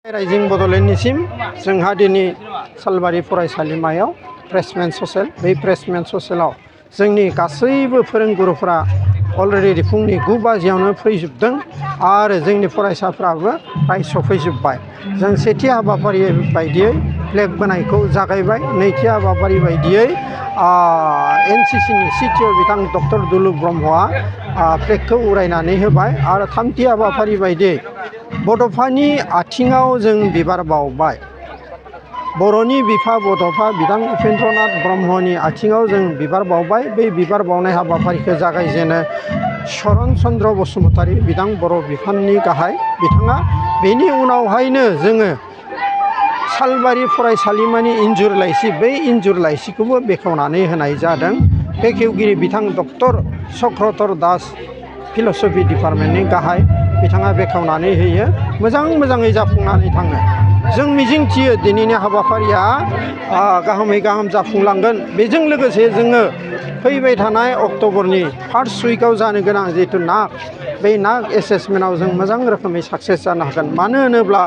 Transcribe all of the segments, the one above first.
रायजिं बड'लेण्डनिसिम जोंहा दिनै सालबारि फरायसालिमायाव प्लेसमेन्ट ससेल बै प्लेसमेन्ट ससेलाव जोंनि गासैबो फोरोंगुरुफोरा अलरेडि फुंनि 9 बाजियावनो फैजोबदों आरो जोंनि फरायसाफ्राबो प्राय सफैजोब्बाय। जों सेथि हाबाफारि बायदियै फ्लेग बोनायखौ जागायबाय। नैथि हाबाफारि बायदियै एनसिसिनि सिटिअ बिथां डक्टर दुलुक ब्रह्मआ फ्लेगखौ उरायनानै होबाय आरो थामथि हाबाफारि बायदियै बड'फानि आथिङाव जों बिबार बावबाय। बर'नि बिफा बड'फा बिथां उपेन्द्रनाथ ब्रह्मनि आथिङाव जों बिबार बावबाय। बै बिबार बावनाय हाबाफारिखौ जागायजेनो चरण चन्द्र बसुमतारी बिथां बर' बिफाननि गाहाय बिथाङा। बेनि उनावहायनो जोङो सालबारि फरायसालिमानि इन्जुर लाइसि बै इन्जुर लाइसिखौबो बेखेवनानै होनाय जादों। बेखेवगिरि बिथां डक्टर चक्रधर दास फिल'सफि डिपार्टमेन्टनि गाहाय बिथाङा बेखेवनानै होयो। मोजाङै जाफुंनानै थाङो। जों मिजिंथियो दिनैनि हाबाफारिया गाहामै गाहाम जाफुंलांगोन। बेजों लोगोसे जोङो फैबाय थानाय अक्ट'बरनि फार्स्ट उइकआव जानो गोनां जिहेतु नाक बै नाक एसेसमेन्टआव जों मोजां रोखोमै साक्सेस जानो हागोन। मानो होनोब्ला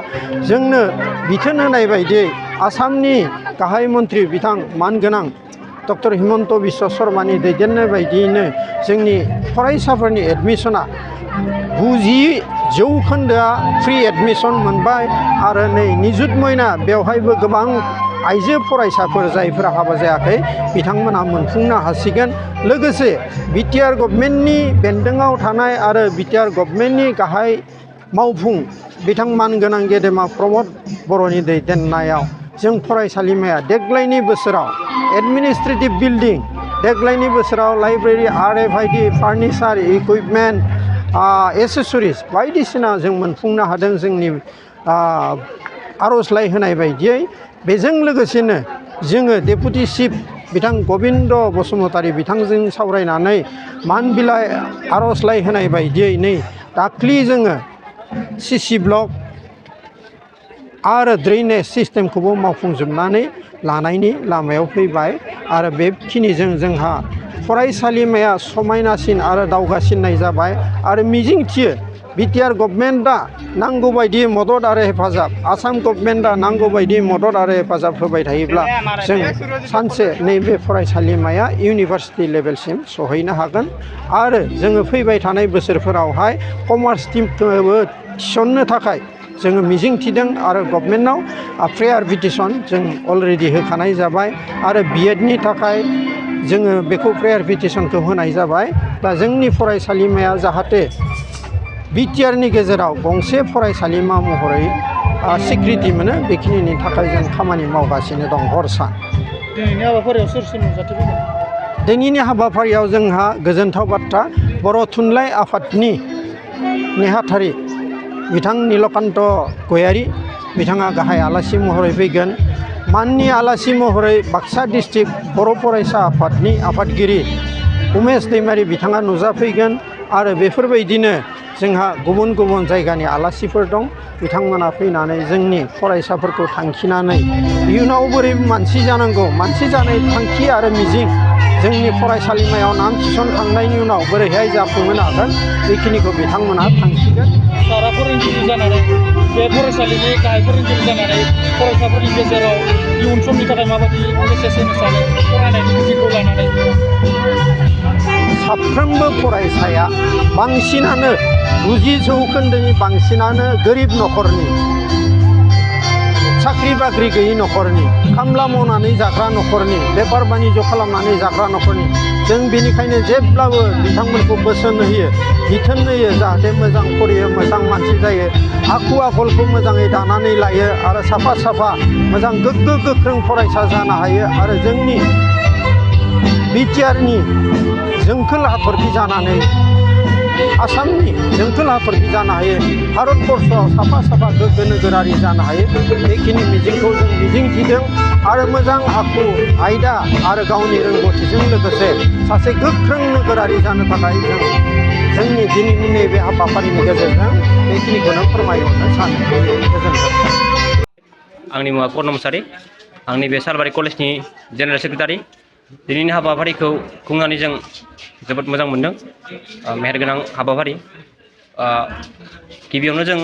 जोंनो बिथोन होनाय बायदियै आसामनि गाहाय मन्त्रि बिथां मानगोनां डक्टर हिमन्त बिश्व शर्मानि दैदेननाय बायदियैनो जोंनि फरायसाफोरनि एडमिसना 90% फ्रि एडमिसन मोनबाय आरो नै निजुत मयना बेवहायबो गोबां आइजो फरायसाफोर जायफोरा हाबा जायाखै बिथांमोनहा मोनफुंनो हासिगोन। लोगोसे बिटिआर गभर्नमेन्टनि बेन्दोङाव थानाय आरो बिटिआर गभर्नमेन्टनि गाहाय मावफुं बिथां मानगोनां गेदेमा प्रमद बर'नि दैदेननायाव जों फरायसालिमाया देग्लायनि बोसोराव एडमिनिस्ट्रेटिभ बिल्डिं, देग्लायनि बोसोराव library, RFID, furniture, equipment, accessories बायदिसिना जों मोनफुंनो हादों जोंनि आर'जलाइ होनाय बायदियै। बेजों लोगोसेनो जोङो डेपुटि चिफ बिथां गबिन्द बसुमतारी बिथांजों सावरायनानै मान बिलाइ आर'जलाइ होनाय बायदियै नै दाख्लि जोङो CC ब्लक आरो ड्रेनेज सिस्टेमखौबो मावफुंजोबनानै लानायनि लामायाव फैबाय आरो बेखिनिजों जोंहा फरायसालिमाया समायनासिन आरो दावगासिननाय जाबाय आरो मिजिंथियो बिटिआर गभर्नमेन्टआ नांगौ बायदि मदद आरो हेफाजाब, आसाम गभर्नमेन्टआ नांगौ बायदि मदद आरो हेफाजाब होबाय थायोब्ला जों सानसे नैबे फरायसालिमाया इउनिभार्सिटि लेभेलसिम सहैनो हागोन आरो जोङो फैबाय थानाय बोसोरफोरावहाय कमार्स टिमखौबो थिसननो थाखाय जोङो मिजिंथिदों आरो गभर्नमेन्टआव प्रेयार पिटिसन जों अलरेडि होखानाय जाबाय आरो बिएडनि थाखाय जोङो बेखौ प्रेयार पिटिसनखौ होनाय जाबाय। दा जोंनि फरायसालिमाया जाहाथे बिटिआरनि गेजेराव गंसे फरायसालिमा महरै स्वीकृति मोनो बेखिनिनि थाखाय जों खामानि मावगासिनो दं हर सान। दिनैनि हाबाफारियाव सोर सोर नुजाथिफैदों? दिनैनि हाबाफारियाव जोंहा गोजोनथाव बाथ्रा बर' थुनलाइ आफादनि नेहाथारि बिथां नीलकान्त गयारी बिथाङा गाहाय आलासि महरै फैगोन। माननि आलासि महरै बाक्सा डिस्ट्रिक्ट बर' फरायसा आफादनि आफादगिरि उमेश दैमारी बिथाङा नुजाफैगोन आरो बेफोरबायदिनो जोंहा गुबुन गुबुन जायगानि आलासिफोर दं। बिथांमोना फैनानै जोंनि फरायसाफोरखौ थांखिनानै इयुनाव बोरै मानसि जानांगौ, मानसि जानाय थांखि आरो मिजिं जोंनि फरायसालिमायाव नाम थिसनखांनायनि उनाव बोरैहाय जाफुंहोनो हागोन बेखिनिखौ बिथांमोना थांखिगोन। सारा फोरोंगिरि जानानै बे फरायसालिनि गाहाय फोरोंगिरि जानानै फरायसाफोरनि गेजेराव इयुन समनि थाखाय माबायदि मेसेज होनो सानो फरायनायनि बिथिंखौ लानानै? साफ्रोमबो फरायसाया बांसिनानो 90% बांसिनानो गोरिब न'खरनि, साख्रि बाख्रि गैयि न'खरनि, खामला मावनानै जाग्रा न'खरनि, बेफार बानिज्य खालामनानै जाग्रा न'खरनि। जों बेनिखायनो जेब्लाबो बिथांमोनखौ बोसोन होयो, बिथोन होयो जाहाथे मोजां फरायो, मोजां मानसि जायो, आखु आखलखौ मोजाङै दानानै लायो आरो साफा मोजां गोग्गो गोख्रों फरायसा जानो हायो आरो जोंनि बिटिआरनि जोंखोल हाथरखि जानानै आसामनि जोंखोल हाथरखि जानो हायो, भारतबर्षआव साफा गोग्गो नोगोरारि जानो हायो बेखिनि मिजिंखौ जों मिजिंथिदों आरो मोजां आखु आयदा आरो गावनि रोंगौथिजों लोगोसे सासे गोख्रों नोगोरारि जानो थाखाय जों जोंनि दिनैनि नैबे हाबाफारिनि गेजेरजों बेखिनिखौनो फोरमायहरनो सानो। गोजोन्थों। आंनि मुङा कर्न मुसाहारि, आंनि बे सालबारि कलेजनि जेनेरेल सेक्रेटारि। दिनैनि हाबाफारिखौ खुंनानै जों जोबोद मोजां मोनदों। मेहेरगोनां हाबाफारि। गिबियावनो जों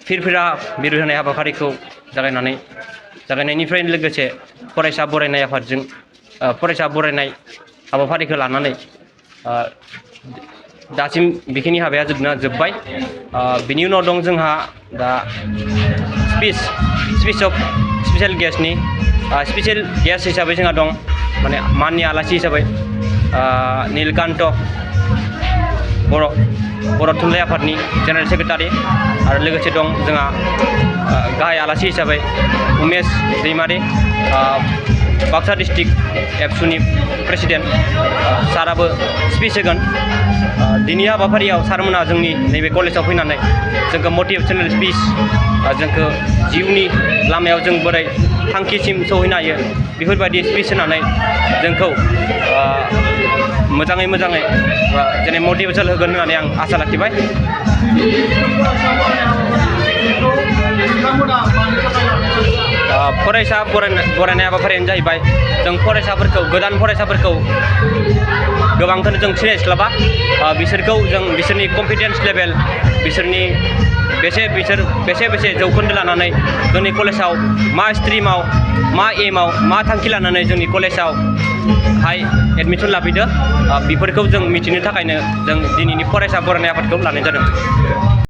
फिरफिरा बिरहोनाय होनाय हाबाफारिखौ जागायनायनिफ्राय लोगोसे फरायसा बरायनाय आफादजों फरायसा बरायनाय हाबाफारिखौ लानानै दासिम बेखिनि हाबाया जोब्बाय बिनि उनाव दं जोंहा दा स्पिच अफ स्पेसियेल गेस्टनि स्पेसियेल गेस्ट हिसाबै जोंहा दं माने माननि आलासि हिसाबै नीलकान्त बर' थुनलाइ आफादनि जेनेरेल सेक्रेटारि आरो लोगोसे दं जोंहा गाहाय आलासि हिसाबै उमेश दैमारि बाक्सा डिस्ट्रिक्ट एबसुनि प्रेसिडेन्ट साराबो स्पिच होगोन दिनै हाबाफारियाव सारमोना जोंनि नैबे कलेजाव फैनानै जोंखौ मटिभेशनेल स्पिच जोंखौ जिउनि लामायाव जों बोरै थांखिसिम सौहैनो हायो बेफोरबायदि स्पिच होनानै जोंखौ मोजाङै जेरै मटिभेसन होगोन होननानै आं आसा लाखिबाय फरायसा बरायनाय हाबाफारियानो जाहैबाय जों फरायसाफोरखौ गोदान फरायसाफोरखौ गोबांखौनो जों सिनायस्लाबा बिसोरखौ जों बिसोरनि कनफिडेन्स लेभेल बिसोरनि बेसे जौखोन्दो लानानै जोंनि कलेजाव मा स्ट्रिमाव मा एमाव मा थांखि लानानै जोंनि कलेजाव एडमिसन लाफैदो बेफोरखौ जों मिथिनो थाखायनो जों दिनैनि फरायसा बरायनाय आफादखौ लानाय जादों।